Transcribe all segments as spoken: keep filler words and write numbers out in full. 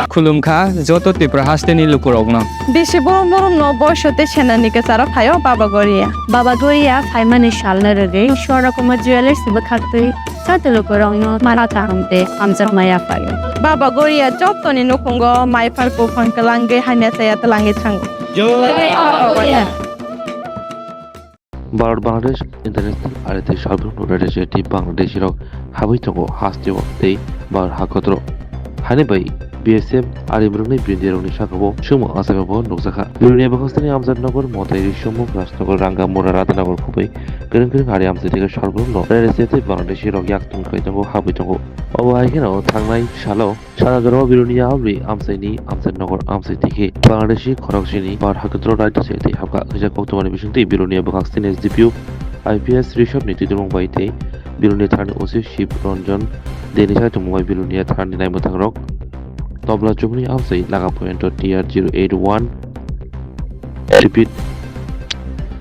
Khulumkha joto Tripura hasteni lukurokno. Bisi borom borom no boiso tei senani kwcharo phaio Baba Goria. Baba Goria phaimani salno rwgwi Swarnakuma Jewellers bwkhaktwi joto lukurokno mara kaham tei hamjakma yaphaio. Baba Goria jotoni nukhungo maiphar buphang kwlangwi hamya chaya twlangwi thango. Bharat Bangladesh International Arity Salbrumno Raida Seti Bangladeshi rok habwi tongo hasteo tei Bharat hakotoro. Hani bai B S F ari mrwngnai Biruniya rokni sakao sumo asai bo nukjakha. Biruniya bwkhaksteni Amjad Nagar, Motai Rishomukh, Rajnagar, Rangamura, Radhanagar khobwi kwrwng kwrwng ari amchai theke Salbrumno Raida Seti Bangladeshi rok yak tong khai tongo, habwi tongo. Obo hai kheno thangnai salo Sanadoro Biruniya Habri amchaini Amchannagar amchai tiki Bangladeshi khoroksini Bharat hakutro raida se tei habka kisa koktomani bisingtwi Biruniya bwkhaksini S D P O I P S Rishabh ni twitumung bai tei Biruniya tharni O C Shiv Ranjan Deni saitumung bai Biruniya tharni naimwthangrok Tobla chukni amchai Naga Point T R zero eight one, repeat,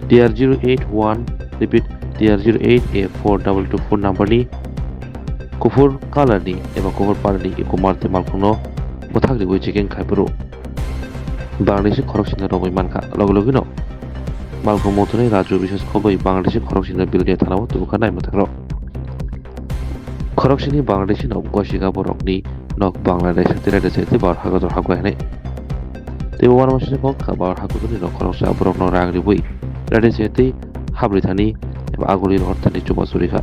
T R zero eight one, repeat, T R zero eight A four double two four number ni kuphur colour ni eba kuphur para ni eco mart tei malkhungno bwthak riwi checking khai phuru Bangladeshi khoroksa no romwi mankha. Logi logi no malkhung muthunwi Raju biswas khobwi Bangladeshi khoroksa no Biruniya thana o tubukha naimwthangrok. Khoroksini Bangladeshi no gosika borokni nok Bangladesh tei raida se tei Bharat hakutro hakbai hinwi. Tei bo uanama sini kok kha Bharat hakutroni nok khoroksa borokno rang riwi raida se tei habri thani eba aguli rohor thani chubachu rikha.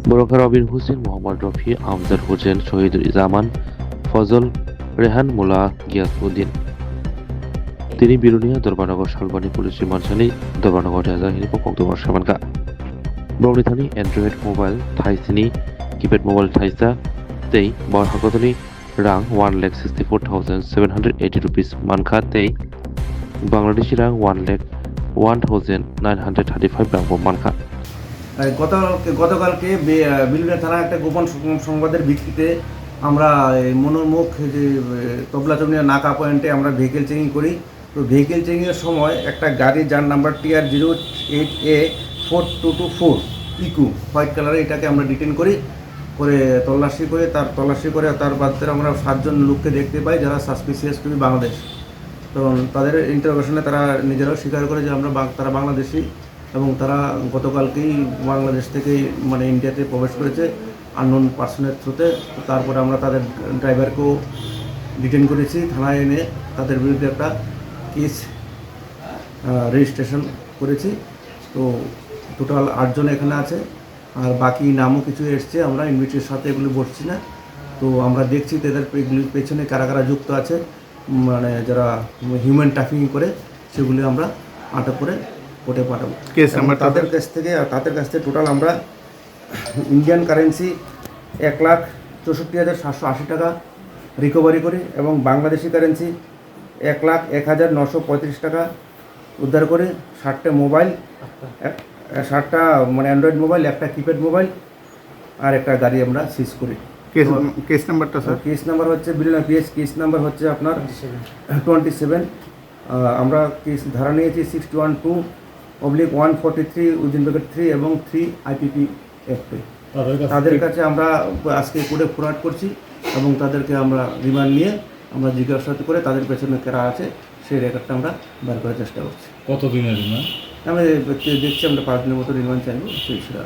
Borok khe Robin Hussein, Mohammad Rafi, Amjad Hussein, Sohidul Zaman, Fazal, Rehan Mullah, Giyasuddin. Tini Biruniya Dorbarnagar Salbani police remand sani Dorbarnagar Raja hini kok Dorbar saimankha. Borokni thani Android mobile thaisini, keypad mobile thaisa tei Bharat hakutroni rang one lakh sixty four thousand seven hundred eighty rupees mankha tei Bangladeshi rang one lakh one thousand nine hundred thirty five rang bo mankha. এই গত গতকালকে বে- বিলুনিয়া থানা একটা গোপন সং- সংবাদের ভিত্তিতে আমরা এই মনোরমুখ যে এ, তবলাচরণীয় নাকা পয়েন্টে আমরা ভেহিকেল চেকিং করি। তো ভেহিকেল চেকিংয়ের সময় একটা গাড়ি যার নাম্বার T R zero eight A four two two four Eeco, white কালারে, এটাকে আমরা ডিটেন করি। করে তল্লাশি করে তার তল্লাশি করে তার বাদে আমরা সাতজন লোককে দেখতে পাই যারা সাসপিসিয়াস টু বি বাংলাদেশ। তখন তাদের ইন্টারোগেশনে তারা নিজেরাও স্বীকার করে যে আমরা বাং- তারা বাংলাদেশি এবং তারা গতকালকেই বাংলাদেশ থেকে মানে ইন্ডিয়াতে প্রবেশ করেছে আননোন পার্সনের থ্রুতে। তো তারপরে আমরা তাদের ড্রাইভারকেও ডিটেন করেছি, থানায় এনে তাদের বিরুদ্ধে একটা কেস রেজিস্ট্রেশন করেছি। তো টোটাল আটজন এখানে আছে, আর বাকি নামও কিছু এসছে, আমরা ইনভেস্টিগেশনের সাথে এগুলি বসছি না। তো আমরা দেখছি তাদের এগুলির পেছনে কারা কারা যুক্ত আছে, মানে যারা হিউম্যান ট্রাফিকিং করে, সেগুলি আমরা আটক করে কোর্টে পাঠাবো। কেস এবং নাম্বারটা তাদের স্যার? কাছ থেকে, তাদের কাছ থেকে টোটাল আমরা ইন্ডিয়ান কারেন্সি এক লাখ চৌষট্টি হাজার সাতশো আশি টাকা রিকভারি করি এবং বাংলাদেশি কারেন্সি এক লাখ এক হাজার নশো পঁয়ত্রিশ টাকা উদ্ধার করি, সাতটা মোবাইল, এক- সাতটা মানে অ্যান্ড্রয়েড মোবাইল, একটা কিপ্যাড মোবাইল আর একটা গাড়ি আমরা সিজ করি। কেস এবং কেস নাম্বারটা স্যার? কেস নাম্বার হচ্ছে বিরুলিয়া পিএস, কেস নাম্বার হচ্ছে আপনার টোয়েন্টি সেভেন। আমরা কেস ধারা নিয়েছি sixty one two oblique one forty three within bracket three এবং থ্রি আইপিপি অ্যাক্টে। তাদের কাছে তাদের কাছে আমরা আজকে কোর্টে ফরওয়ার্ড করছি এবং তাদেরকে আমরা রিমান্ড নিয়ে আমরা জিজ্ঞাসাবাদ করে তাদের পেছনে কারা আছে সেই রেকর্ডটা আমরা বার করার চেষ্টা করছি। কতদিনের রিমান্ড? আমি দেখছি, আমরা পাঁচ দিনের মতো রিমান্ড চাইবো, সেই হিসেবে।